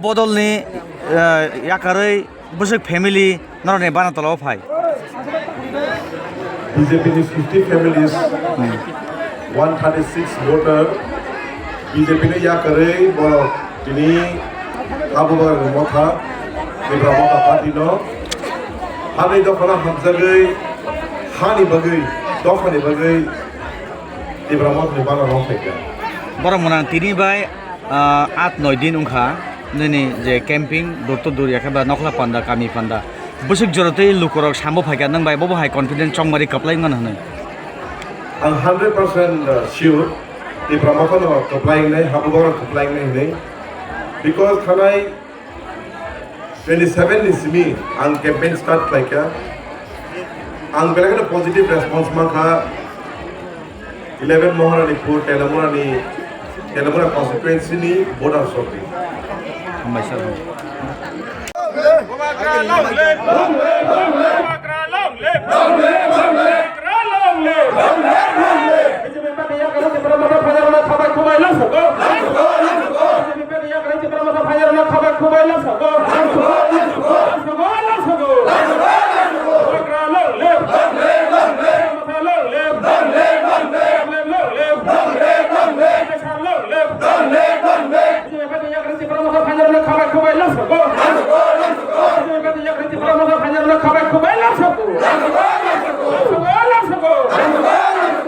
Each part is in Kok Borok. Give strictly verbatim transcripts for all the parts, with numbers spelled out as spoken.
Bodolni, eh, yakarwi bwswk family norokni bana tolao phai. B J P ni fifty families, one thirty-six voter, B J P ni yakarwi borok tini Abubagra ni motha, Tipra Motha Party no, hanai dophano hamjagwi, hani bagwi, dophani bagwi Tipra Motha ni bana rok phaikha. Borok mwnang tini bai, ah, at noi din wngkha nini je camping, door to door yakhe ba nokla panda, kami panda. Bwswk jora tei lukurok sambo phaikha, nwng bai bobo hai confident chongmari kwplai wngmano hwnwi. Ang hundred percent sure, Tipra Motha no kwplai wngnai, Abubagra kwplai wngnai hwnwi. Because thanai twenty-seven ni simi ang campaign start khlaikha. Ang belai kheno positive response mankha eleven Maharanipur, Teliamura ni, Teliamura constituency ni voters rokni. Hambai sir. Bubagra long live! Bubagra long live! Bubagra long live!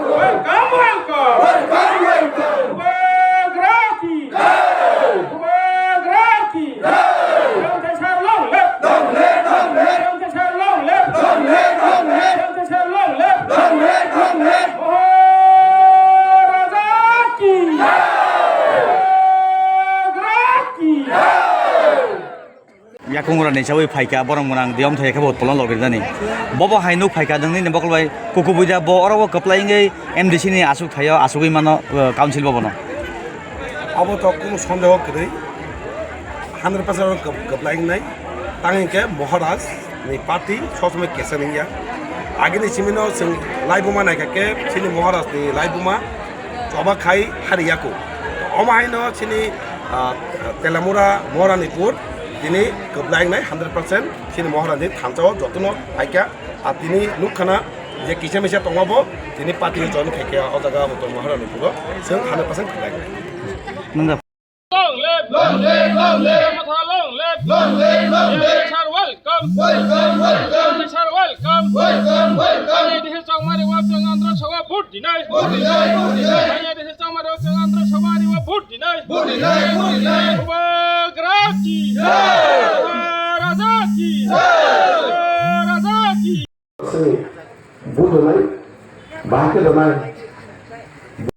Welcome, welcome. Bubagra ki jai! Bubagra ki jai! Rangchaisar long live! Rangchaisar long live! Rangchaisar long live! Maharaja ki jai! Bubagra ki jai! Yakung rani chawi phaikha, borok mwnang diyom thai khe bo tolna logir jani. Bobo hai nuk phaikha, nungni ni bokol bai kukubuida bo oro bo kwplai wngwi M D C ni asuk thaio, asugwi mano, uh, council bobono. Abo to kunu sondeho kwrwi, hundred percent oro kwp-, kwplai wngnai. Tang hinkhe Maharaj ni party sob somoi kesa wngya. Agini simino chwng laibuma naikha khe chini Maharaj ni laibuma choba khai hari yaku. Omo haino chini, ah, Teliamura Maharanipur tini kwplai wngnai hundred percent chini Maharani thansa o jotono phaikha. Ah, tini nukkhana je kisa misa tongma bo tini party o join khaikha o jaga bo tong Maharanipur o chwng hundred percent kwplai wngnai. Long live! Long live! Long live! Long live! Long live! Long live! Sir, welcome! Welcome! Welcome! Sir, welcome! Welcome! Welcome! Bangladesh chongmari wapjang andro sowa vote dinai! Vote dinai! Vote dinai! Bangladesh chongmari wapjang andro sowa riwa vote dinai! Vote dinai! Vote dinai! Bubagra ki! Jai! Maharaja ki! Jai! Maharaja ki! Sini, bu donai, bahai khe donai,